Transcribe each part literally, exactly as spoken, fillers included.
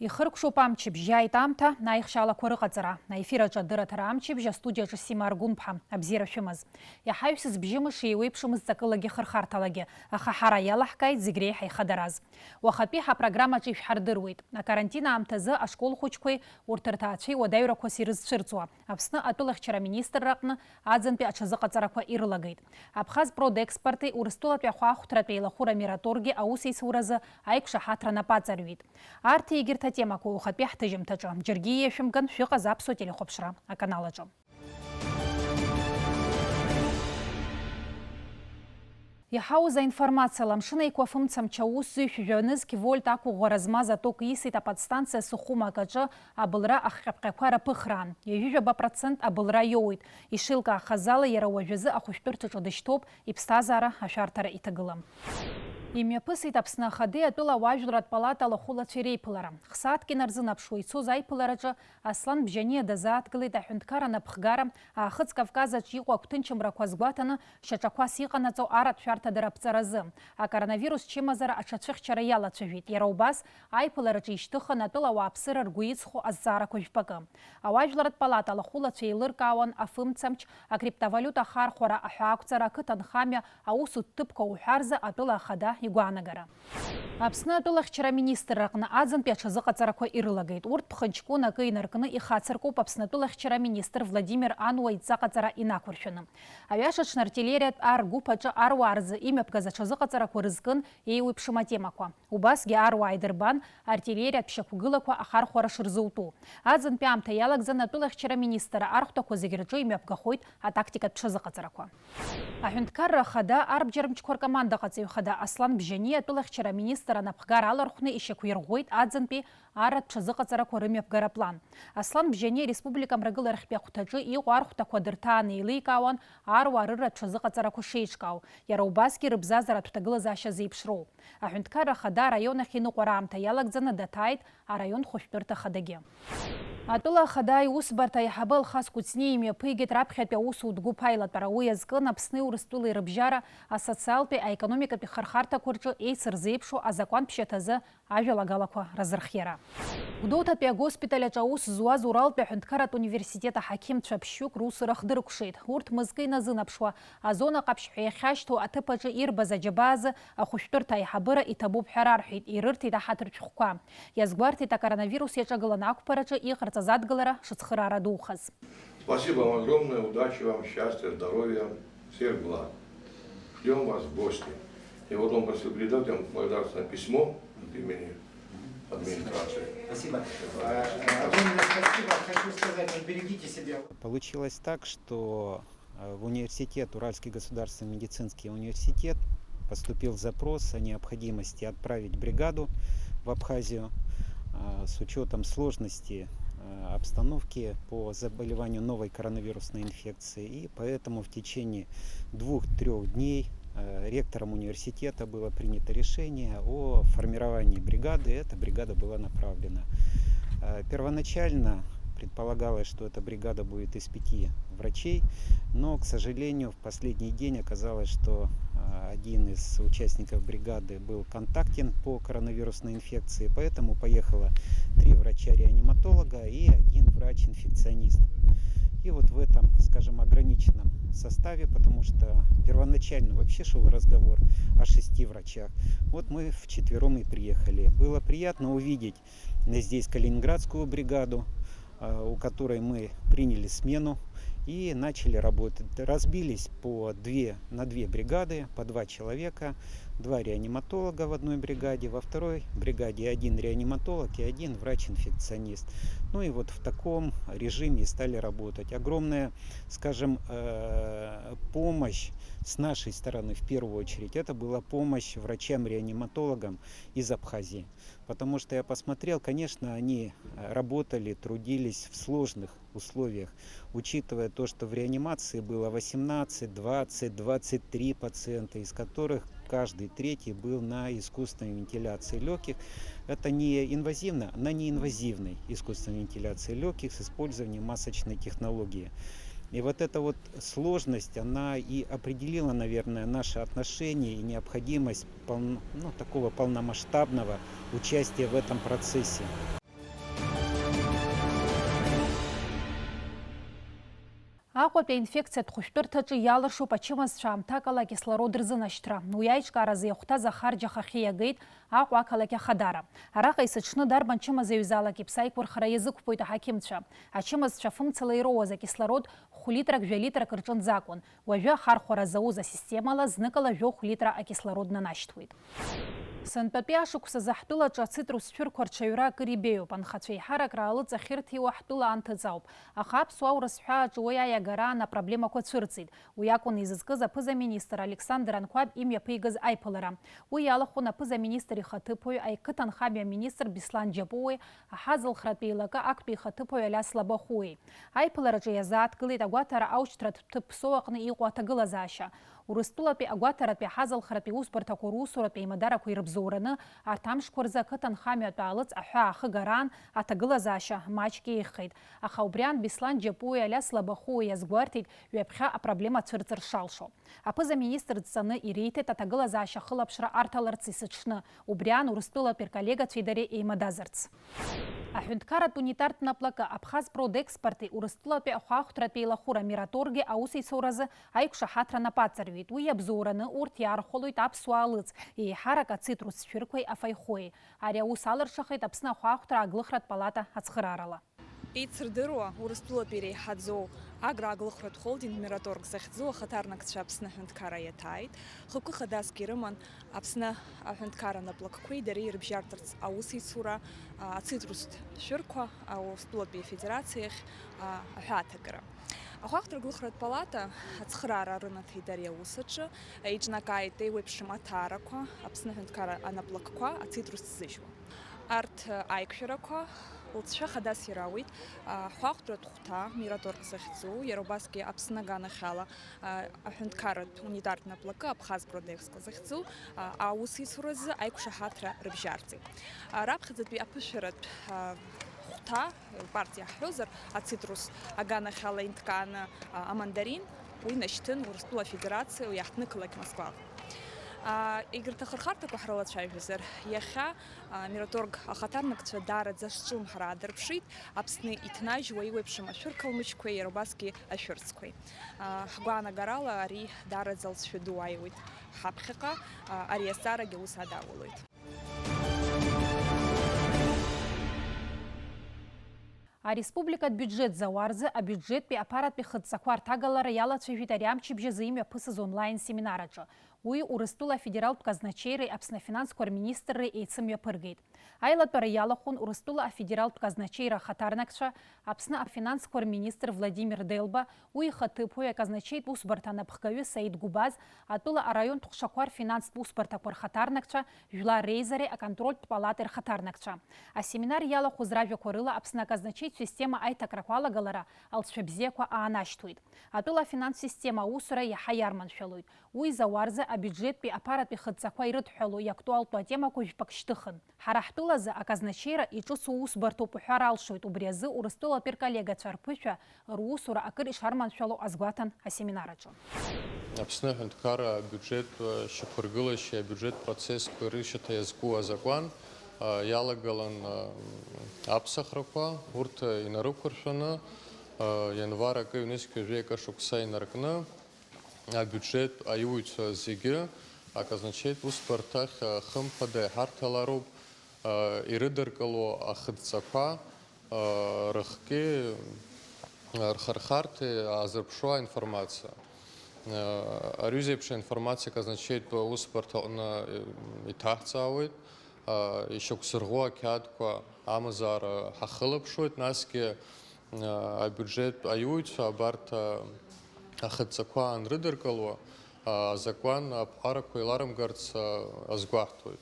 Ихыркәшоуп амчыбжь, иааит аамҭа аихшьаалақәа рыҟаҵара. Аефир аҿы адырраҭара амчыбжь, астудиаҿы Сима Аргәынԥҳа. Абзиара шәымаз. Иаҳаҩсыз бжьымш еиуеиԥшымызт ҵакылагьы хырхарҭалагьы, аха ҳара иалаҳкааит зегь реиҳа ихадараз. Уахатәи ҳапрограммаҿы ишәҳардыруеит. Акарантин аамҭазы ашкол хәыҷқәеи урҭ рҭаацәеи уадаҩрақәас ирызцәырҵуа. Аԥсны атәылахьчара аминистрра аҟны аӡынтәи аҽазыҟаҵарақәа ирылагеит. Абхаз-Продекспорти Урыстәылатәи ахәаахәҭратәи еилахәыра Мираторги аусеицуразы аиқәшаҳаҭра нап аҵарҩит. Арҭ егьырҭ атемақәа ухатәи ҳҭыжьымҭаҿы. Џьаргьы ииашәымган, шәыҟаз Аԥсуа телехәаԥшра аканал аҿы. Иҳауз аинформациала, Амшын Еиқәа афымцамч аус зҩышәи жәа нызқь вольт ақәыӷәӷәара змаз аток исит аподстанциа Сухумак аҿы абылра ахҟьаԥҟьақәа раԥыхраан. Ҩажәижәаба процент абылра иоуеит. Ишеилкаахаз ала, иара уажәазы ахәышәтәырҭаҿы дышьҭоуп, иԥсҭазаара ашәарҭара иҭагылам. Имҩаԥысит Аԥсны Ахадеи атәыла ауаажәларратә палата алахәылацәеи реиԥылара. Хсааҭк инарзынаԥшуа ицоз аиԥылараҿы Аслан Бжьаниа дазааҭгылеит аҳәынҭқарра анапхгара, Аахыҵ Кавказаҿ иҟоу агәҭынчымрақәа азгәаҭаны, шьаҿақәас иҟанаҵо аратә шәарҭадара аԥҵаразы. Акоронавирус чымазара аҽацәыхьчара иалацәажәеит. Иара убас, аиԥылараҿы ишьҭыхын атәыла ауааԥсыра ргәы иҵхо азҵаарақәа жәпакы. Ауаажәларратә палата алахәылацәа еилыркаауан афымцамч, акриптовалиута ахархәара, аҳәаақәҵара, ақыҭанхамҩа, аусутә ҭыԥқәа уҳәа рзы атәыла ахада игәаанагара. Аԥсны атәылахьчара аминистрра аҟны аӡынтәи аҽазыҟаҵарақәа ирылагеит. Урҭ ԥхынҷкәын акы инаркны ихацыркуп Аԥсны атәылахьчара аминистр Владимир Ануа идҵаҟаҵара инақәыршәаны. Аҩаша аҽны артиллериатә ар гәыԥ аҿы аруаа рзы имҩаԥгаз аҽазыҟаҵарақәа рызкын еиуеиԥшым атемақәа. Убасгьы аруаа идырбан артиллериатә шьақәгылақәа ахархәара шырзутәу. Аӡынтәи аамҭа иалагӡаны атәылахьчара аминистрра архәҭақәа зегь рҿы имҩаԥгахоит атактикатә ҽазыҟаҵарақәа. Аҳәынҭқарра Ахада арбџьармчқәа ркомандаҟаҵаҩ хада Аслан Бжьаниа атәылахьчара аминистр анапхгара алархәны ишьақәирӷәӷәеит аӡынтәи арратә ҽазыҟаҵарақәа рымҩаԥгара аплан. Аслан Бжьаниа ареспублика мрагыларахьтәи ахәҭаҿы иҟоу архәҭақәа дырҭааны еиликаауан аруаа рырратә ҽазыҟаҵарақәа шеиҿкаау, иара убасгьы рыбзазаратә ҭагылазаашьа зеиԥшроу. Аҳәынҭқарра Ахада араион ахь иныҟәара аамҭа иалагӡаны даҭааит араион хәышәтәырҭа хадагьы. Атәыла Ахада иусбарҭа аиҳабы Алхас Кәыҵниа имҩаԥигеит раԥхьатәи аусутә гәыԥ аилатәара. Уи азкын Аԥсни Урыстәылеи рыбжьара асоциалтәи аекономикатәи хырхарҭақәа рҿы еицырзеиԥшу азакәантә шьаҭазы ажәалагалақәа разырхиара. Гәдоуҭатәи агоспиталь аҿы аус зуаз Уралтәи аҳәынҭқарратә университет аҳақьымцәа ԥшьҩык русура хдыркәшеит. Урҭ мызкы иназынаԥшуа, азона ҟаԥшьҳәа иахьашьҭоу аҭыԥ аҿы ирбаз аџьабаа азы ахәышәтәырҭа аиҳабыра иҭабуп ҳәа рарҳәеит, ирырҭеит аҳаҭыртә шәҟәқәа. Иазгәарҭеит акоронавирус иаҿагыланы ақәԥараҿы иҟарҵаз адгылара шыцхыраара духаз. Спасибо вам огромное, удачи вам, счастья, здоровья, всех благ. Ждём вас в гости. И вот он просил передать вам благодарственное письмо от имени администрации. Спасибо. Э, огромное спасибо. Хочу сказать, не берегите себя. Получилось так, что, э, в университет, Уральский государственный медицинский университет, поступил запрос о необходимости отправить бригаду в Абхазию, э, с учётом сложности, э, обстановки по заболеванию новой коронавирусной инфекции. И поэтому в течение двух-трёх дней, э, ректором университета было принято решение о формировании бригады, и эта бригада была направлена. Э, первоначально предполагалось, что эта бригада будет из пяти врачей, но, к сожалению, в последний день оказалось, что, э, один из участников бригады был контактен по коронавирусной инфекции, поэтому поехало три врача-реаниматолога и один врач-инфекционист. И вот в этом, скажем, ограниченном составе, потому что первоначально вообще шёл разговор о шести врачах, вот мы вчетвером и приехали. Было приятно увидеть здесь калининградскую бригаду, э, у которой мы приняли смену и начали работать. Разбились по две, на две бригады, по два человека, два реаниматолога в одной бригаде, во второй бригаде один реаниматолог и один врач-инфекционист. Ну и вот в таком режиме и стали работать. Огромная, скажем, э, помощь с нашей стороны в первую очередь, это была помощь врачам-реаниматологам из Абхазии. Потому что я посмотрел, конечно, они, э, работали, трудились в сложных условиях, учитывая то, что в реанимации было восемнадцать, двадцать, двадцать три пациента, из которых каждый третий был на искусственной вентиляции лёгких. Это не инвазивно, на неинвазивной искусственной вентиляции лёгких с использованием масочной технологии. И вот эта вот сложность, она и определила, наверное, наше отношение и необходимость полн-, ну, такого полномасштабного участия в этом процессе. Аҟәатәи аинфекциатә хәышәтәырҭаҿы иалыршоуп ачымазцәа аамҭакала акислород рзынашьҭра. Уи аиҿкааразы иахәҭаз ахарџь ахахьы иагеит Аҟәа ақалақь Ахадара. Араҟа есыҽны дарбан чымазаҩзаалак иԥсы аиқәырхара иазықәԥоит аҳақьымцәа. Ачымазцәа фымцала ироуаз акислород хә-литрак, жәа-литрак рҿынӡа акәын. Уажәы ахархәара зауз асистемала зныкала жәохә литра акислород нанашьҭуеит. Сынтәатәи ашықәсазы ҳтәылаҿы ацитрус цәырқәа рҽаҩра акыр ибеиоуп. Анхацәа еиҳарак раалыҵ ахьырҭиуа ҳтәыла анҭыҵ ауп. Аха аԥсуа урысҳәааҿы уи аиагараан апроблемақәа цәырҵит. Уи акәын изызкыз аԥыза-министр Александр Анқәаб имҩаԥигаз аиԥылара. Уи иалахәын аԥыза-министр ихаҭыԥуаҩ, ақыҭанхамҩа аминистр Беслан Џьапуеи, аҳазылхратә еилакы актәи ихаҭыԥуаҩ Алиас Лабахәуеи. Аиԥылараҿы иазааҭгылеит агәаҭара аушьҭратә ҭыԥ Ԥсоу аҟны иҟоу аҭагылазаашьа. Урыстәылатәи агәаҭаратәи аҳазалхратәи усбарҭақәа русуратә еимадарақәа ирыбзоураны арҭ амшқәа рзы ақыҭанхамҩатә аалыҵ аҳәаа ахыгараан аҭагылазаашьа маҷк еиӷьхеит. Аха убри аан Беслан Џьапуи Алиас Лабахәуи иазгәарҭеит ҩаԥхьа апроблема цәырҵыр шалшо. Аԥыза-министр дҵаны ириҭеит аҭагылазаашьа ахылаԥшра арҭаларц есыҽны, убри аан Урыстәылатәи рколлегацәеи дареи еимадазарц. Аҳәынҭқарратә унитартә наплакы Абхазпродекспорти Урыстәылатәи ахәаахәҭратә еилахәыра Мираторги аусеицуразы аиқәшаҳаҭра нап аҵарҩит. Уи иабзоураны урҭ иаархәалоит аԥсуа алыҵ, еиҳарак ацитрус цәырқәеи афаихои. Ари аус алыршахеит Аԥсны ахәаахәҭра аглыхратә палата ацхыраарала. Еицырдыруа, Урыстәылатәи иреиҳаӡоу Аграаглыхратә холдинг Мираторг захьӡу ахаҭарнакцәа Аԥсны аҳәынҭқарра иаҭааит. Хықәкы хадасгьы ирыман Аԥсны аҳәынҭқарра наплакқәеи дареи ирыбжьарҭарц аусеицура, а, ацитрустә шәырқәа, а, Урыстәылатәи Афедерациахь, а, аҳәааҭагара. Ахәаахәҭра аглыхратә палата ацхыраара рынаҭеит ари аус аҿы, еиҿнакааит еиуеиԥшым аҭаарақәа, Аԥсны аҳәынҭқарра анаплакқәа ацитрус ҭзыжьуа. Арҭ аиқәшәарақәа лҵшәа хадас ирауеит, а, ҳхәаахәҭратә хәҭа, Мираторг захьӡу, иара убасгьы Аԥсны аганахьала, а, аҳәынҭқарратә унитартә наплакы Абхазпродекспо захьӡу, а, аусеицуразы аиқәшаҳаҭра рыбжьарҵеит. А, раԥхьаӡатәи аԥышәаратә, а, хәҭа, партиа ҳҳәозар, ацитрус аганахьала инҭкааны, а, амандарин, уи нашьҭын Урыстәыла Афедерациа, уи аҳҭнықалақь Москваҟа. А, егьырҭ ахырхарҭақәа ҳрылацәажәозар, иахьа, а, Мираторг ахаҭарнакцәа даараӡа азҿлымҳара аадырԥшит Аԥсны иҭнажьуа еиуеиԥшым ашәыр қалмышьқәеи иара убасгьы ашәырӡқәеи. А, ҳгәаанагарала ари даараӡа алҵшәа ду аиуеит ҳаԥхьаҟа, а, ари азҵаарагьы аус адаулоит. Ареспубликатә биуџьет зауа рзы абиуџьеттәи аԥаратәи хыдҵақәа рҭагалара иалацәажәеит ари амчыбжь азы имҩаԥысыз онлайн семинар аҿы. Уи Урыстәыла афедералтә казначеиреи Аԥсны афинансқәа рминистрреи еицымҩаԥыргеит. Аилатәара иалахәын Урыстәыла афедералтә казначеира ахаҭарнакцәа, Аԥсны афинансқәа рминистр Владимир Делба, уи ихаҭыԥуаҩ аказначеитә усбарҭа анапхгаҩы Саид Гәыбаз, атәыла араионтә ҟәшақәа рфинанстә усбарҭақәа рхаҭарнакцәа, жәлар реизареи аконтрольтә палатеи рхаҭарнакцәа. Асеминар иалахәыз ражәақәа рыла Аԥсны аказначеитә система аиҭакрақәа алагалара алҵшәа бзиақәа аанашьҭуеит. Атәыла афинанстә система аусура иаҳа иарманшәалоит. Уи зауа рзы абиуџьеттәи аԥаратәи хыдҵақәа ирыдҳәалоу иактуалтәу атемақәа жәпак шьҭыхын. Ҳара ҳтәылазы аказначеира иҿыцу усбарҭоуп уҳәар алшоит, убри азы Урыстәылатәи рколлегацәа рԥышәа русура акыр ишарманшәало азгәаҭан асеминар аҿы. Аԥсны аҳәынҭқарра абиуџьет шьақәыргылашьеи абиуџьет процессқәа рышьаҭа иазку азакәан, а, иалагалан, а, аԥсахрақәа, урҭ инарықәыршәаны, а, ианвар акы ҩнызқь ҩажәи акы шықәса инаркны, абиуџьет аиуаҩцәа зегьы аказначеитә усбарҭахь, а, хымԥада иҳарҭалароуп, а, ирыдыркыло ахыдҵақәа, а, рыхки, а, рхырхарҭеи аазырԥшуа аинформациа. А, ари еиԥш аинформациа аказначеитә усбарҭаҟны, э, иҭаҳҵаауеит, а, ишьақәзырӷәӷәо ақьаадқәа амазаара ҳахылаԥшуеит, насгьы, а, абиуџьет аиуаҩцәа абарҭ, а, ахыдҵақәа анрыдыркыло, а, азакәан аԥҟарақәа еиларымгарц, а, азгәаҳҭоит.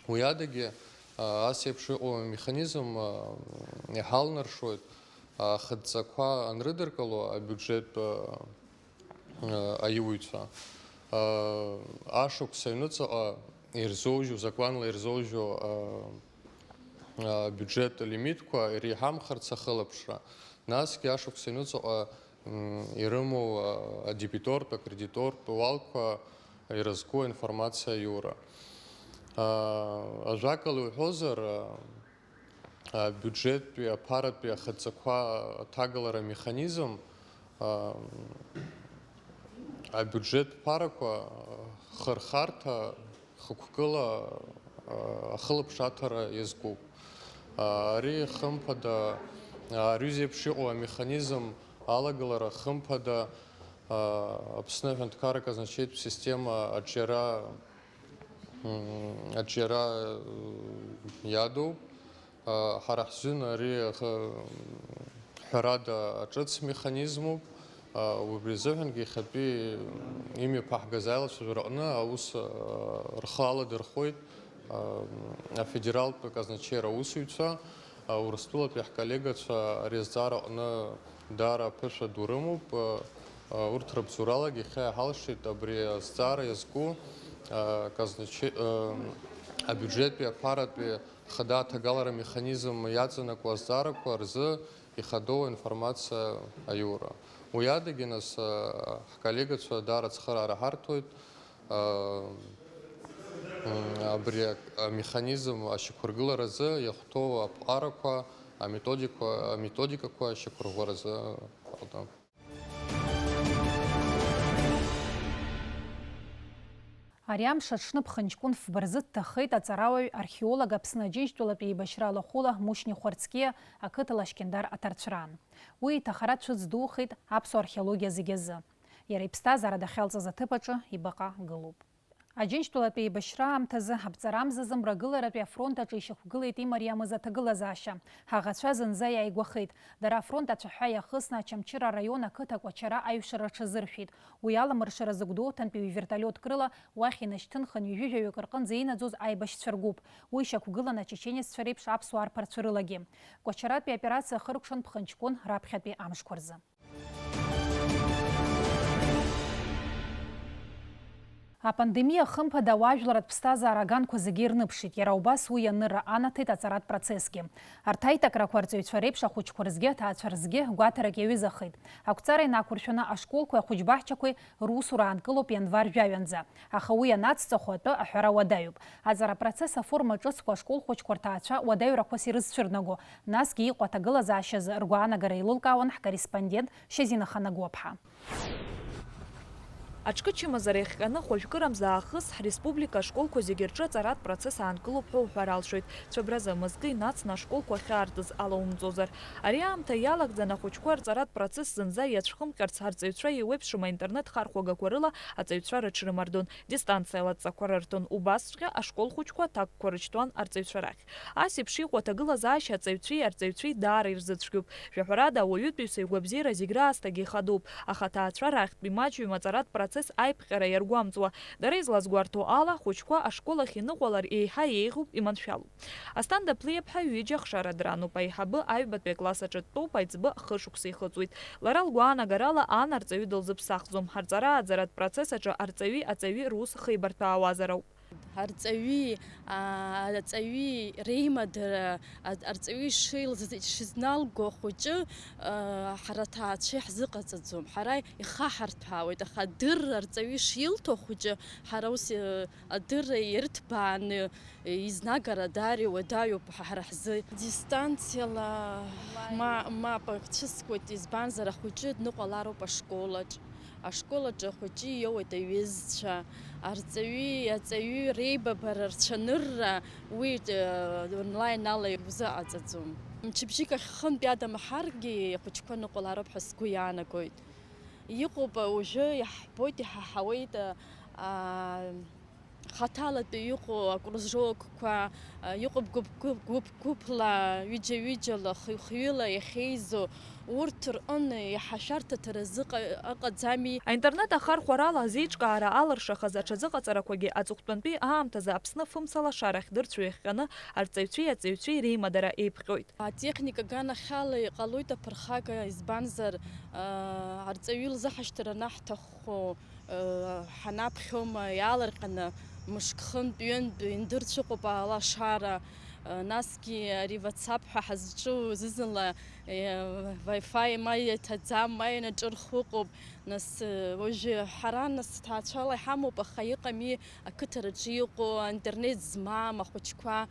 Уи адагьы, а, ас еиԥш иҟоу амеханизм, а, иҳалнаршоит, а, ахыдҵақәа анрыдыркыло абиуџьет, а, а, аиуаҩцәа, а, ашықәс аҩныҵҟа ирзоужьу, закәанла ирзоужьу, а, а, абиуџьет лимитқәа иреиҳамхарц ахылаԥшра, насгьы ашықәс аҩныҵҟа, м, ирымоу, а, адебитортә, акредитортә уалқәа ирызку аинформациа аиура. А, ажәакала иуҳәозар, а, абиуџьеттәи аԥаратәи ахыдҵақәа аҭагалара амеханизм, Абиуџьет ԥарақәа хырхарҭа хықәкыла ахылаԥшаҭара иазкуп. Ари, хымԥада, ари зеиԥш иҟоу амеханизм алагалара, хымԥада, Аԥсны аҳәынҭқарра аказначеитә система аҿиара, м, аҿиара, э, иадуп. Ҳара ҳзын ари, аха, ҳәарада, аҿыц механизмуп. Убри азыҳәангьы иахьатәи имҩаԥаҳгаз аилацәажәара аҟны аус, а, рхы аладырхәуеит, а, афедералтә казначеира аусзуҩцәа, а, Урыстәылатәи ҳколлегацәа ари азҵаара аҟны даара аԥышәа ду рымоуп. А, а, урҭ рыбзоуралагьы иахьа иҳалшеит абри азҵаара иазку, а, казначе-, а, абиуџьеттәи аԥаратәи Хада аҭагалара механизм иаҵанакуа азҵаарақәа рзы ихадоу аинформациа аиура. Уи адагьы, нас, ҳколлегацәа даара ацхыраара ҳарҭоит, абри амеханизм ашьақәыргыларазы иахәҭоу аԥҟарақәа, аметодикақәа, аметодикақәа ашьақәырӷәӷәаразы. Алда. Ари амш аҽны ԥхынҷкәын фба рзы дҭахеит аҵарауаҩ, археолог, Аԥсны Аџьынџьтәылатә еибашьра алахәыла Мушьни Хәарцкиа ақыҭа Лашькьындар аҭарцәраан. Уи иҭахара цәыӡ духеит аԥсуа археологиа зегьы азы. Иара иԥсҭазаара дахьалҵыз аҭыԥ аҿы ибаҟа гылоуп. Аџьынџьтәылатә еибашьра аамҭазы аԥҵарамзазы Мрагыларатәи афронт аҿы ишьақәгылеит имариамыз аҭагылазаашьа. Ҳаӷацәа зынӡа иааигәахеит. Дара афронт ацәаҳәа иахысны Очамчыра араион ақыҭа Кәачара аиҩшара рҽазыршәеит. Уи аламыршара зыгәдоуҭантәи ҩ-вертолиотк рыла уахь инашьҭынхын ҩажәи жәаҩык рҟынӡа инаӡоз аибашьцәа ргәыԥ. Уи шьақәгылан ачеченеццәа реиԥш аԥсуа арԥарцәа рылагьы. Кәачаратәи аоперациа ахыркәшан ԥхынҷкәын раԥхьатәи амшқәа рзы. Апандемиа, хымԥада, ауаажәларратә ԥсҭазаара аганқәа зегьы ирныԥшит, иара убас уи анырра анаҭеит аҵаратә процессгьы. Арҭ аиҭакрақәа арҵаҩцәа реиԥш ахәыҷқәа рзгьы, аҭаацәа рзгьы гәаҭарак иаҩызахеит. Ақәҵара инақәыршәаны ашколқәеи ахәыҷбаҳчақәеи русура аанкылоуп ианвар жәаҩанӡа. Аха уи анаҵҵахо атәы аҳәара уадаҩуп. Аҵара апроцесс аформа ҿыцқәа ашкол хәыҷқәа рҭаацәа уадаҩрақәас ирызцәырнаго, насгьы иҟоу аҭагылазаашьазы ргәаанагара еилылкаауан ҳкорреспондент Шьазина Ханагәаԥҳа. Аҿкы чымазара иахҟьаны хәажәкырамза аахыс ҳреспублика ашколқәа зегьы рҿы аҵаратә процесс аанкылоуп ҳәа уҳәар алшоит. Цәыбразы мызкы инацны ашколқәа ахьаартыз ала умҵозар. Ари аамҭа иалагӡан ахәыҷқәа рҵаратә процесс зынӡа иацәхымҟьарц арҵаҩцәа еиуеиԥшым аинтернет хархәагақәа рыла аҵаҩцәа рыҽрымардон, дистанциала адҵақәа рырҭон, убасҵәҟьа ашкол хәыҷқәа аҭакқәа рышьҭуан арҵаҩцәа рахь. Ас еиԥш иҟоу аҭагылазаашьа аҵаҩцәеи арҵаҩцәеи даара ирзыцәгьоуп. Жәаҳәарада, ауаҩытәыҩса игәабзиара зегь раасҭагьы ихадоуп, аха аҭаацәа рахьтә имаҷҩым аҵаратә процесс аиԥҟьара иаргәамҵуа. Дара излазгәарҭо ала, ахәыҷқәа ашкол ахь иныҟәалар еиҳа еиӷьуп, иманшәалоуп. Асҭанда Плиаԥҳа ҩыџьа ахшара дрануп, аиҳабы аҩбатәи акласс аҿы дтәоуп, аиҵбы хышықәса ихыҵуеит. Лара лгәаанагарала, ан арҵаҩы дылзыԥсахӡом, арҵара-ааӡаратә процесс аҿы арҵаҩи аҵаҩи рус хеибарҭәаауазар ауп. Арҵаҩи, аа, аҵаҩи реимадара, а-, арҵаҩы ишеилз-, ишизналго ахәыҷы, аа, ҳара аҭаацәа иаҳзыҟаҵаӡом, ҳара ихаҳарҭәаауеит, аха адырра арҵаҩы ишилҭо ахәыҷы ҳара ус, э, адырра ирҭбааны, э, изнагара даара иуадаҩуп ҳара ҳзы. Дистанциала ма-, мап ацәыскуеит, избанзар ахәыҷы дныҟәалароуп ашколаҿ. Ашкол аҿы ахәыҷы иоуеит аҩызцәа, арҵаҩи аҵаҩи реибабара, рцәанырра уи, э, онлайн ала иузыҟаҵаӡом. Мчыбжьык ахь хынтә иадамҳаргьы ахәыҷқәа ныҟәалароуп ҳәа сгәы иаанагоит. Иҟоуп, уажәы иаҳбоит, иҳаҳауеит, а, а, хаҭалатәи иҟоу акружокқәа, а, иҟоуп гәыԥ-, гәыԥ-, гәыԥ-гәыԥла, ҩыџьа-ҩыџьала, хҩы-хҩыла иахьеизо, урҭ рҟны иаҳа шәарҭаҭара зыҟа-, ыҟаӡами? Аинтернет ахархәарала азеиҿкаара алыршахаз аҽазыҟаҵарақәагьы аҵыхәтәантәи аамҭазы Аԥсны фымцалашарахь дырцәо иахҟьаны арҵаҩцәеи аҵаҩцәеи реимадара еиԥҟьоит. Атехника аганахьала иҟалоит аԥырхага, избанзар, аа, арҵаҩы илзыҳашьҭыр анаҳҭаххо, ҳанаԥхьома иаалырҟьаны мышк хынтә, ҩынтә индырцәыҟоуп алашара. Насгьы ари WhatsApp ҳәа ҳазҿу зны-зынла, э, Wi-Fi ма иаҭаӡам, ма инаҿырхә ыҟоуп. Нас, э, уажәы ҳара, нас, ҭаацәала иҳамоуп, аха иҟами ақыҭараҿы иҟоу, аинтернет змам ахәыҷқәа,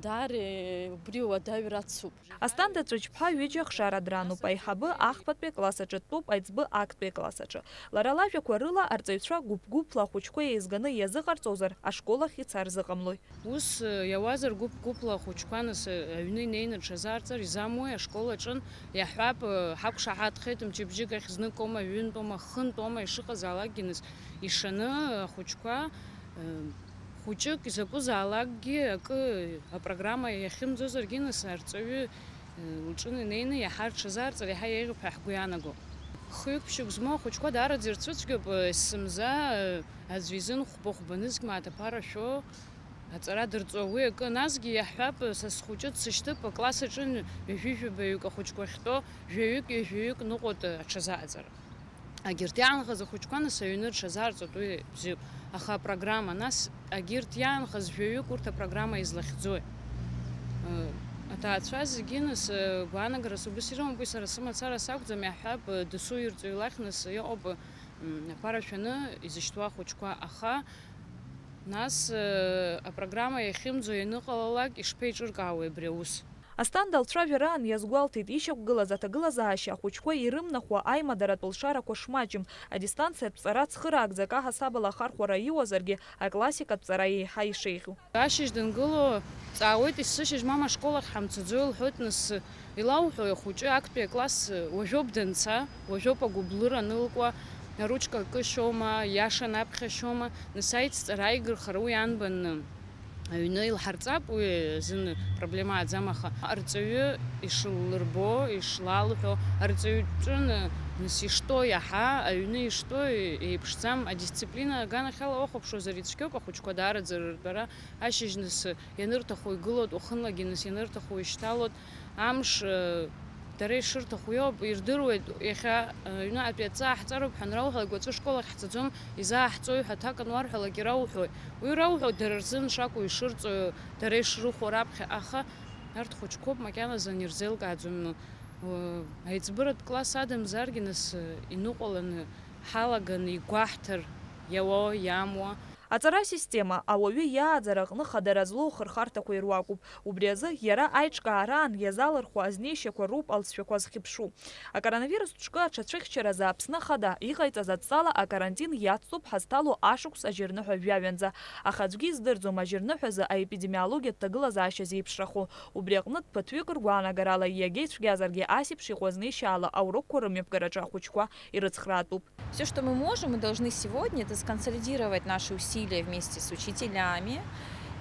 даара, э, убри уадаҩра ацуп. Асҭанда Ҵәыџьԥҳа ҩыџьа ахшара дрануп, аиҳабы ахԥатәи акласс аҿы дтәоуп, аиҵбы актәи акласс аҿы. Лара лажәақәа рыла, арҵаҩцәа гәыԥ-гәыԥла ахәыҷқәа еизганы иазыҟарҵозар, ашкол ахь ицар зыҟамлои? Ус, э, иауазар гәыԥ-гәыԥла ахәыҷқәа, нас, э, аҩны инеины рҽазаарҵар изамуеи? Ашкол аҿын, иаҳҳәап, э, ҳақәшаҳаҭхеит, мчыбжьык ахь зныкоума, ҩынтәоума, хынтәоума, ишыҟазаалакгьы, нас, ишаны ахәыҷқәа, э, хәыҷык изакәызаалакгьы акы апрограмма иахьымӡозаргьы, нас, арҵаҩы, э, лҿы инеины иаҳа рҽазаарҵар иаҳа еиӷьуп ҳәа ҳгәы иаанагом. Хҩык-ԥшьҩык змоу ахәыҷқәа даараӡа ирцәыцәгьоуп, э, есымза, э, аӡәы изын хәба-хәба нызқь мааҭ аԥара шәо, аҵара дырҵо. Уи акы, насгьы иаҳҳәап, са схәыҷы дсышьҭып, акласс аҿы ҩажәи жәабаҩык ахәыҷқәа ахьтәоу, жәаҩык, ҩажәаҩык ныҟәоит аҽазааӡара. Агьырҭ иаанхаз ахәыҷқәа, нас, аҩны рҽазаарҵоит, уи бзиоуп. Аха апрограмма, нас, агьырҭ иаанхаз жәаҩык урҭ апрограмма излахьӡои? Э, аҭаацәа зегьы, нас, э, гәаанагарас убыс ирымоуп, уи сара сымацара сакәӡам, иаҳҳәап, э, дасу ирҵаҩ лахь, нас, иҟоуп, м, аԥара шәаны изышьҭуа ахәыҷқәа, аха, нас, э, апрограмма иахьымӡо ианыҟалалак, ишԥеиҿыркаауеи абри аус? Асҭанда лцәажәараан иазгәалҭеит, ишьақәгылаз аҭагылазаашьа ахәыҷқәа ирымнахуа аимадаратә лшарақәа шмаҷым, адистанциатә ҵара цхыраагӡак аҳасабала ахархәара иуазаргьы, аклассикатә ҵара еиҳа ишеиӷьу. Ашьыжь дангыло, дҵаауеит, есышьыжь, мама, ашкол ахь ҳамцаӡои, лҳәоит, нас, илауҳәои, ахәыҷы актәи акласс уажәоуп данца, уажәоуп агәыблыра анылкуа, аручка кышьома, иаша наԥхьашьома, нас аицҵара аигырхара уи анбанны? Аҩны илҳарҵап, уи азын проблема аӡам, аха арҵаҩы ишыллырбо, ишлалҳәо, арҵаҩы дтәаны, нас, ишто иаҳа, аҩны ишто еиԥшӡам, адисциплина аганахьала уахәаԥшуазар ицәгьоуп, ахәыҷқәа даараӡа рыртәара ашьыжь, нас, ианырҭаху игылоит, уахынлагьы, нас, ианырҭаху ишьҭалоит, амш, э, дара ишырҭаху иоуп, ирдыруеит, иахьа, э, аҩны атәи аҵаа ҳҵароуп ҳәа анрауҳәалак, уаҵәы ашкол ахь ҳцаӡом, изааҳҵои ҳәа аҭак ануарҳәалак ирауҳәоит. Уи рауҳәоит, дара рзын шакәу ишырҵои, дара ишрыхәо раԥхьа, аха арҭ хәыҷқәоуп, макьаназы анирзеилкааӡом, э, аиҵбыратә класс адамзаргьы, нас, э, иныҟәаланы ҳалаган игәаҳҭар, иауа, иамуа. Аҵара асистема, ауаҩы иааӡара аҟны хадара злоу ахырхарҭақәа ируакуп. Убри азы, иара аиҿкаараан иазалырхуа азнеишьақәа роуп алҵшәақәа зхьыԥшу. Акоронавирус ҿкы аҽацәыхьчаразы Аԥсны Ахада иҟаиҵаз адҵала акарантин иацҵоуп ҳазҭало ашықәс ажьырныҳәа жәаҩанӡа. Аха аӡәгьы издырӡом ажьырныҳәазы аепидемиологиатә ҭагылазаашьа зеиԥшрахо. Убри аҟнытә ԥыҭҩык ргәаанагарала иагьа ицәгьазаргьы ас еиԥш иҟоу азнеишьаала аурокқәа рымҩаԥгараҿы ахәыҷқәа ирыцхраатәуп. Всё, что мы можем и должны сегодня, это сконсолидировать наши усилия вместе с учителями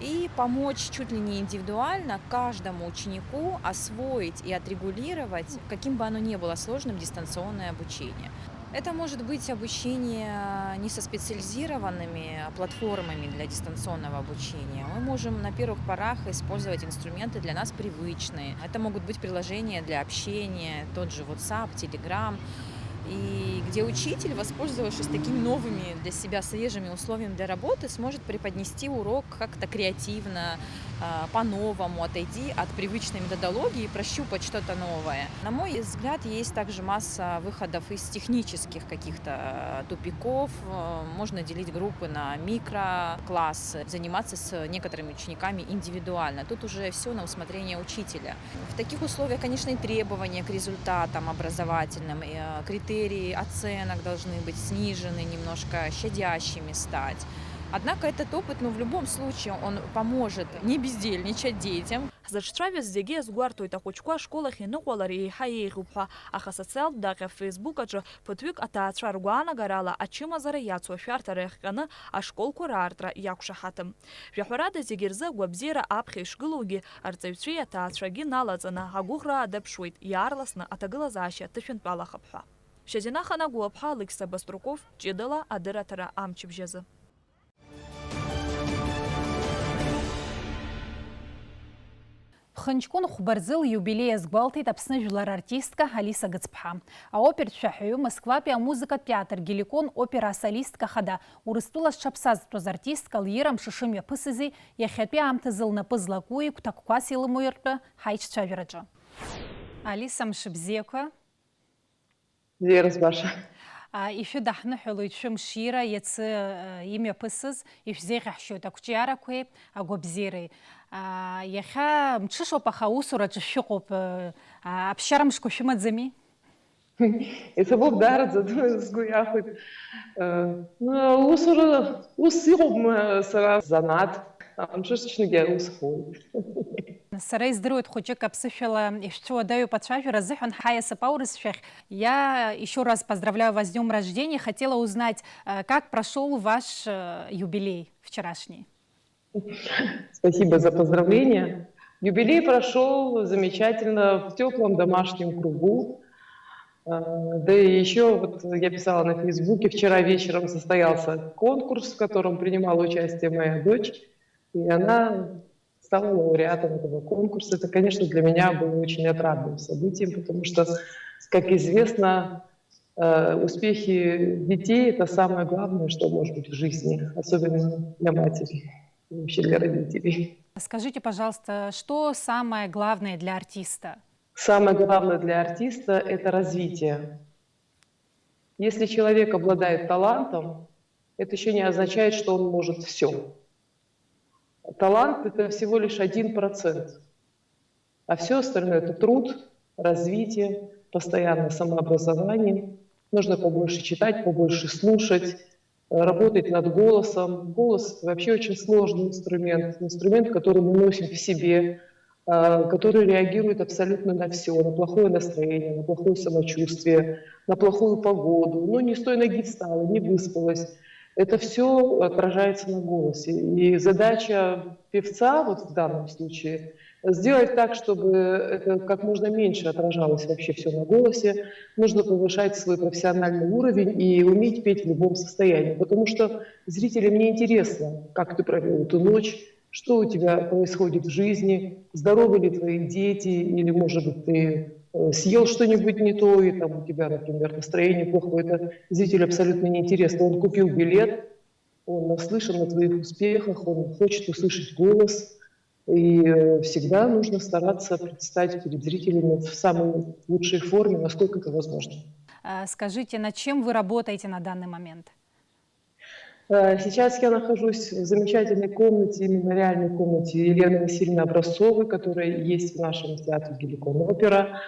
и помочь чуть ли не индивидуально каждому ученику освоить и отрегулировать, каким бы оно ни было сложным, дистанционное обучение. Это может быть обучение не со специализированными платформами для дистанционного обучения. Мы можем на первых порах использовать инструменты для нас привычные. Это могут быть приложения для общения, тот же WhatsApp, Telegram, и где учитель, воспользовавшись такими новыми для себя свежими условиями для работы, сможет преподнести урок как-то креативно, а, по-новому, отойти от привычной методологии и прощупать что-то новое. На мой взгляд, есть также масса выходов из технических каких-то, а, тупиков. Э, можно делить группы на микроклассы, заниматься с некоторыми учениками индивидуально. Тут уже всё на усмотрение учителя. В таких условиях, конечно, и требования к результатам образовательным, и, э, критерии оценок должны быть снижены, немножко щадящими стать. Однако этот опыт, ну, в любом случае, он поможет не бездельничать детям. Ҳзыҿцәажәаз зегьы иазгәарҭоит, ахәыҷқәа ашкол ахь иныҟәалар еиҳа еиӷьуп ҳәа, аха асоциалтә даҟьа Facebook аҿы ԥыҭҩык аҭаацәа ргәаанагарала ачымазара иацу ашәарҭара иахҟьаны ашколқәа раартра иақәшаҳаҭым. Жәаҳәарада зегьы рзы агәабзиара аԥхьа ишгылоугьы, арҵаҩцәеи аҭаацәагьы налаҵаны агәыӷра аадаԥшуеит, иаарласны аҭагылазаашьа ҭышәынтәалахап ҳәа. Шьазина Ханагәлаԥҳа, Алықьса Баструков, ҷыдала адырраҭара амчыбжьазы. Ԥхынҷкәын хәба рзы лиубилеи азгәалҭеит Аԥсны жәлар артистка Алиса Гыцԥҳа. Аопертә шәаҳәаҩы, Москватәи амузыкатә театр Геликон опера асолистка хада, Урыстәыла зҽаԥсазтәыз артистка лиира мшаҽы мҩаԥысызи, иахьатәи аамҭазы лнапы злаку игәҭакқәас илымоу ртәы ҳаиҿцәажәараҿы. Алиса, мшыбзиақәа! Бзиара збаша. А, ишәыдаҳныҳәалоит шәымшира, иацы, а, имҩаԥысыз, ишәзеиӷьаҳшьоит ақәҿиарақәеи агәабзиареи. А, иахьа мҽышоуп, аха аусураҿы шәыҟоуп, а, а, аԥсшьара мшқәа шәымаӡами? Иҭабуп, даараӡа сгәы иахәеит. Э, ну, аусура, ус иҟоуп, м, сара занааҭ, амҽышчнагьы аус хуеит. Сара издыруеит, хәыҷык аԥсышәала ишәцәуадаҩуп ацәажәара азыҳәан, ҳаиасып аурысшәахь. Я ещё раз поздравляю вас с днём рождения. Хотела узнать, э, как прошёл ваш, э, юбилей вчерашний? Спасибо за поздравления. Юбилей прошёл замечательно, в тёплом домашнем кругу. Э, да и ещё вот я писала на Фейсбуке, вчера вечером состоялся конкурс, в котором принимала участие моя дочь, и она стала лауреатом этого конкурса. Это, конечно, для меня было очень отрадным событием, потому что, как известно, э, успехи детей — это самое главное, что может быть в жизни, особенно для матери и вообще для родителей. Скажите, пожалуйста, что самое главное для артиста? Самое главное для артиста — это развитие. Если человек обладает талантом, это ещё не означает, что он может всё. Талант — это всего лишь один процент. А всё остальное — это труд, развитие, постоянное самообразование. Нужно побольше читать, побольше слушать, э, работать над голосом. Голос — это вообще очень сложный инструмент, инструмент, который мы носим в себе, э, который реагирует абсолютно на всё, на плохое настроение, на плохое самочувствие, на плохую погоду. Ну, не с той ноги встала, не выспалась. Это всё отражается на голосе. И задача певца, вот в данном случае, сделать так, чтобы это как можно меньше отражалось вообще всё на голосе. Нужно повышать свой профессиональный уровень и уметь петь в любом состоянии, потому что зрителям не интересно, как ты провёл эту ночь, что у тебя происходит в жизни, здоровы ли твои дети, или, может быть, ты, э, съел что-нибудь не то, и там у тебя, например, настроение плохое. Это зрителю абсолютно не интересно. Он купил билет, он наслышан о твоих успехах, он хочет услышать голос. И, э, всегда нужно стараться предстать перед зрителями в самой лучшей форме, насколько это возможно. А, скажите, над чем вы работаете на данный момент? Э, сейчас я нахожусь в замечательной комнате, мемориальной комнате Елены Васильевны Образцовой, которая есть в нашем театре Геликон Опера.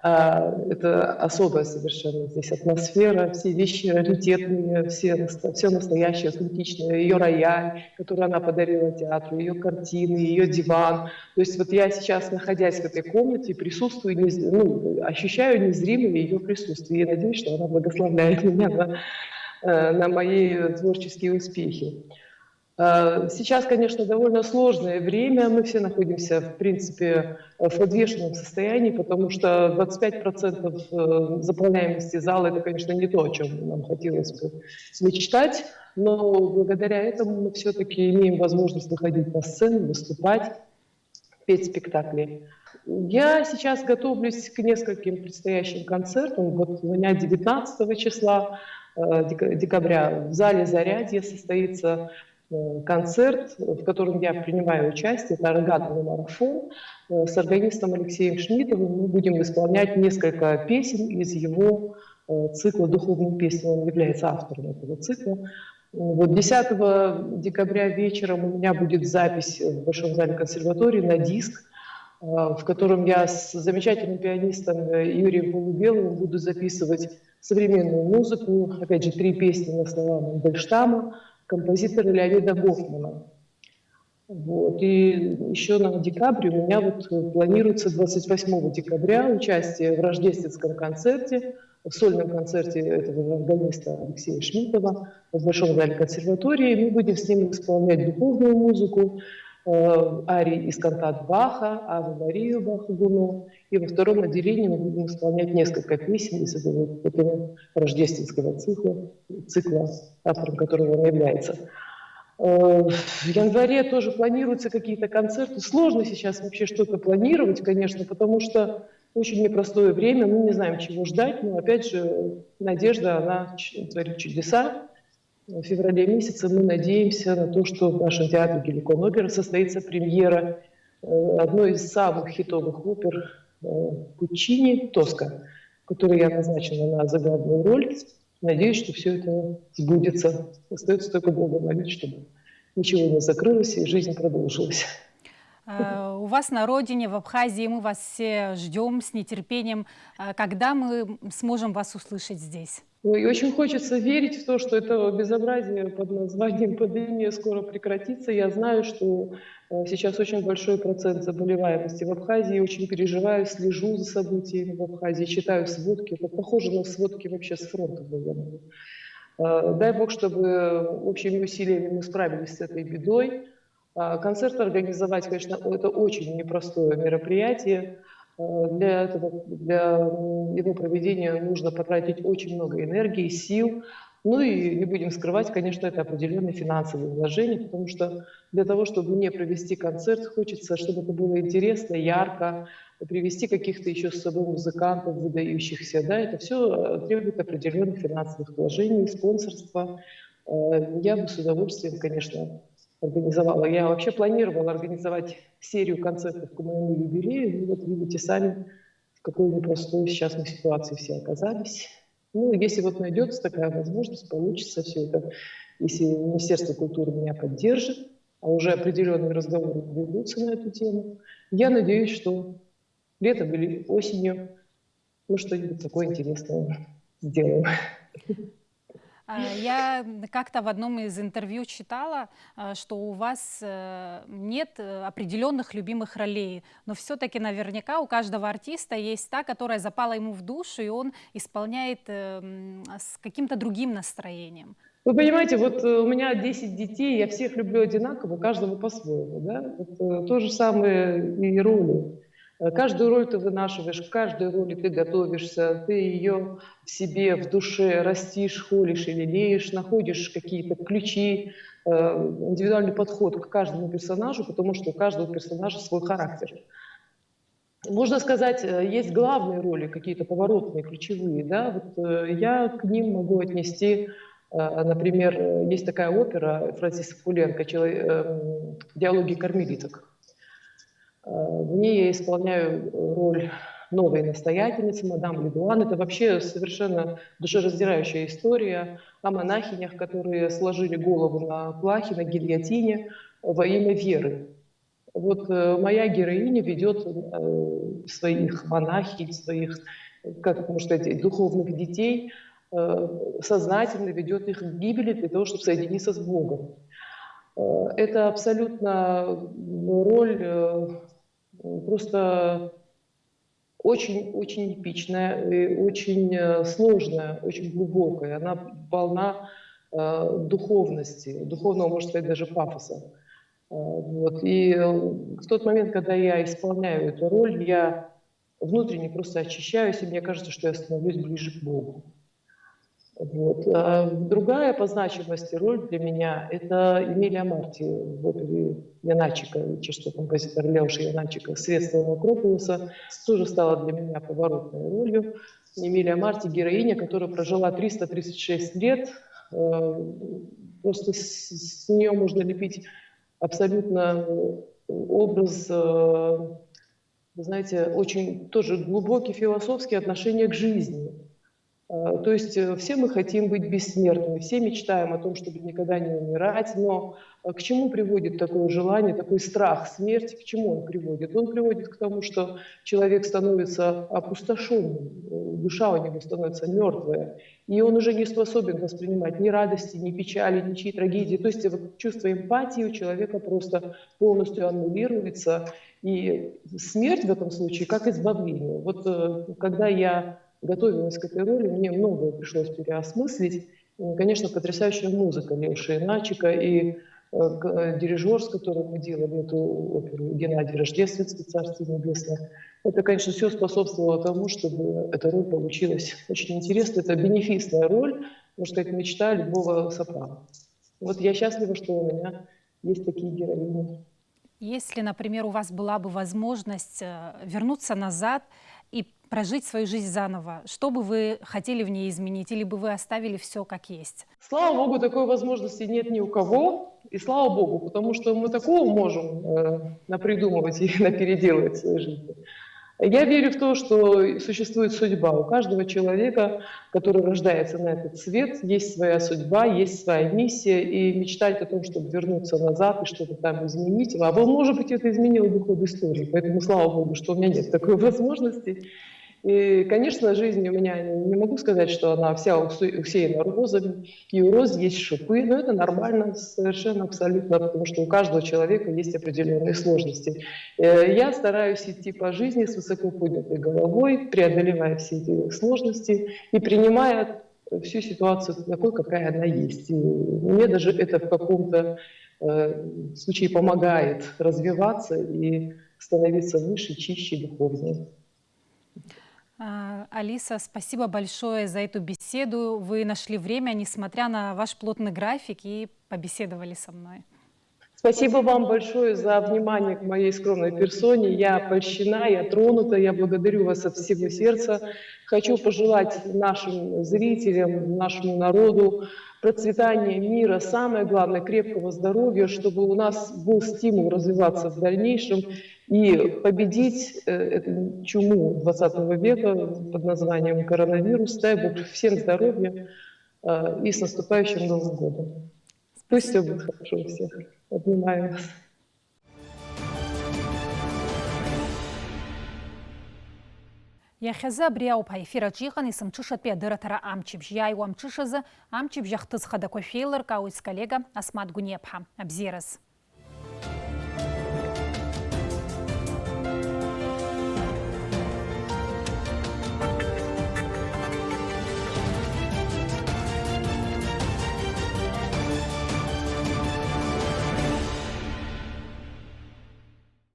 А, это особая совершенно здесь атмосфера, все вещи раритетные, все наста-, всё настоящее, аутентичное. Её рояль, который она подарила театру, её картины, её диван. То есть вот я сейчас, находясь в этой комнате, присутствую, нез-, ну, ощущаю незримое её присутствие. Я надеюсь, что она благословляет меня на, э, на мои творческие успехи. Э, сейчас, конечно, довольно сложное время. Мы все находимся, в принципе, в подвешенном состоянии, потому что двадцать пять процентов, э, заполняемости зала — это, конечно, не то, о чём нам хотелось бы мечтать, но благодаря этому мы всё-таки имеем возможность выходить на сцену, выступать, петь спектакли. Я сейчас готовлюсь к нескольким предстоящим концертам. Вот у меня девятнадцатого числа, э, дека-, декабря в зале «Зарядье» состоится, э, концерт, в котором я принимаю участие. Это органный марафон, э, с органистом Алексеем Шмидовым. Мы будем исполнять несколько песен из его, э, цикла духовных песен. Он является автором этого цикла. Вот десятого декабря вечером у меня будет запись в Большом зале консерватории на диск, э, в котором я с замечательным пианистом, э, Юрием Полубеловым буду записывать современную музыку, опять же, три песни на слова Мандельштама, композитора Леонида Гофмана. Вот. И ещё на декабрь у меня вот, э, планируется двадцать восьмого декабря участие в рождественском концерте, в сольном концерте этого же органиста Алексея Шмидова в Большом зале консерватории. Мы будем с ним исполнять духовную музыку, э, арии из кантат Баха, Аве Марию Баха Гуно. И во втором отделении мы будем исполнять несколько песен из этого, этого рождественского цикла, цикла, автором которого он является. Э, В январе тоже планируются какие-то концерты. Сложно сейчас вообще что-то планировать, конечно, потому что очень непростое время, мы не знаем, чего ждать, но опять же, надежда, она ч- творит чудеса. В феврале месяце мы надеемся на то, что в нашем театре Геликон Опера состоится премьера э, одной из самых хитовых опер э, Пуччини «Тоска», в которой я назначена на заглавную роль. Надеюсь, что все это сбудется. Остается только Бога молить, чтобы ничего не закрылось и жизнь продолжилась. Э, У вас на родине, в Абхазии, мы вас все ждем с нетерпением. Э, Когда мы сможем вас услышать здесь? Ну и очень хочется верить в то, что это безобразие под названием пандемия скоро прекратится. Я знаю, что э, сейчас очень большой процент заболеваемости в Абхазии. Очень переживаю, слежу за событиями в Абхазии, читаю сводки. Это похоже на сводки вообще с фронта военного. Э, Дай Бог, чтобы общими усилиями мы справились с этой бедой. А, Концерт организовать, конечно, это очень непростое мероприятие. Э, Для этого, для м, его проведения нужно потратить очень много энергии, сил. Ну и не будем скрывать, конечно, это определенные финансовые вложения, потому что для того, чтобы мне провести концерт, хочется, чтобы это было интересно, ярко, привести каких-то еще с собой музыкантов выдающихся. Да, это все требует определенных финансовых вложений, спонсорства. Э, Я бы с удовольствием, конечно, организовала. Я вообще планировала организовать серию концертов к моему юбилею. Ну вот видите сами, в какой непростой сейчас мы ситуации все оказались. Ну, если вот найдется такая возможность, получится все это, если Министерство культуры меня поддержит, а уже определенные разговоры ведутся на эту тему, я надеюсь, что летом или осенью мы что-нибудь такое интересное сделаем. А, Я как-то в одном из интервью читала, а, что у вас э, нет э, определенных любимых ролей, но все-таки наверняка у каждого артиста есть та, которая запала ему в душу, и он исполняет э, м, с каким-то другим настроением. Вы понимаете, вот э, у меня десять детей, я всех люблю одинаково, каждого по-своему. Да? Вот, э, то же самое и роли. Э, Каждую роль ты вынашиваешь, к каждой роли ты готовишься, ты ее в себе, в душе растишь, холишь и лелеешь, находишь какие-то ключи, э, индивидуальный подход к каждому персонажу, потому что у каждого персонажа свой характер. Можно сказать, э, есть главные роли, какие-то поворотные, ключевые. Да? Вот, э, я к ним могу отнести, э, например, э, есть такая опера Франсиса Пуленко, чело- эм, «Диалоги кармелиток». Э, В ней я исполняю роль новой настоятельницы, мадам Ледуан. Это вообще совершенно душераздирающая история о монахинях, которые сложили голову на плахе, на гильотине во имя веры. Вот э, моя героиня ведет э, своих монахинь, своих, как это можно сказать, духовных детей, э, сознательно ведет их к гибели для того, чтобы соединиться с Богом. Э, Это абсолютно роль э, просто очень-очень эпичная, и очень э, сложная, очень глубокая. Она полна э, духовности, духовного, можно сказать, даже пафоса. Э, Вот. И э, в тот момент, когда я исполняю эту роль, я внутренне просто очищаюсь, и мне кажется, что я становлюсь ближе к Богу. Вот. А другая по значимости роль для меня — это Эмилия Марти в опере Яначика, чешского композитора Леоша Яначика «Средство Акрополиса». Тоже стала для меня поворотной ролью. Эмилия Марти — героиня, которая прожила триста тридцать шесть лет. Э, Просто с, с нее можно лепить абсолютно э, образ, э, вы знаете, очень тоже глубокие философские отношения к жизни. Э, То есть э, все мы хотим быть бессмертными, все мечтаем о том, чтобы никогда не умирать, но э, к чему приводит такое желание, такой страх смерти, к чему он приводит? Он приводит к тому, что человек становится опустошенным, э, душа у него становится мертвая, и он уже не способен воспринимать ни радости, ни печали, ничьи трагедии. То есть вот чувство эмпатии у человека просто полностью аннулируется, и смерть в этом случае как избавление. Вот э, когда я готовилась к этой роли, мне многое пришлось переосмыслить. М, Конечно, потрясающая музыка Лео Шейначика и э, г- э, дирижер, с которым мы делали эту оперу, Геннадий Рождественский, Царствие Небесное. Это, конечно, все способствовало тому, чтобы эта роль получилась очень интересной. Это бенефисная роль, можно сказать, мечта любого сопрано. Вот я счастлива, что у меня есть такие героини. Если, например, у вас была бы возможность э, вернуться назад и прожить свою жизнь заново, что бы вы хотели в ней изменить, или бы вы оставили все как есть? Слава богу, такой возможности нет ни у кого. И слава богу, потому что мы такого можем э, напридумывать и напеределывать в своей жизни. Я верю в то, что существует судьба. У каждого человека, который рождается на этот свет, есть своя судьба, есть своя миссия, и мечтать о том, чтобы вернуться назад и что-то там изменить. А вот, может быть, это изменило бы ход истории. Поэтому слава богу, что у меня нет такой возможности. И, конечно, жизнь у меня, не могу сказать, что она вся усеяна розами. И у роз есть шипы, но это нормально совершенно, абсолютно, потому что у каждого человека есть определенные сложности. Э, я стараюсь идти по жизни с высоко поднятой головой, преодолевая все эти сложности и принимая всю ситуацию такой, какая она есть. И мне даже это в каком-то э, случае помогает развиваться и становиться выше, чище, духовнее. А, Алиса, спасибо большое за эту беседу. Вы нашли время, несмотря на ваш плотный график, и побеседовали со мной. Спасибо вам большое за внимание к моей скромной персоне. Я польщена, я тронута, я благодарю вас от всего сердца. Хочу пожелать нашим зрителям, нашему народу процветания, мира, самое главное, крепкого здоровья, чтобы у нас был стимул развиваться в дальнейшем и победить э, эту чуму двадцатого века под названием коронавирус. Дай Бог всем здоровья э, и с наступающим Новым годом. Пусть все будет хорошо у всех. Обнимаю вас. Иахьазы абри ауп аефир аҿы иҟан есымҽышатәи адырраҭара Амчыбжь. Иааиуа амҽышазы амчыбжь ахҭыс хадақәа шәеилыркаауеит сколлега Асмаҭ Гәыниаԥҳа. Абзиараз.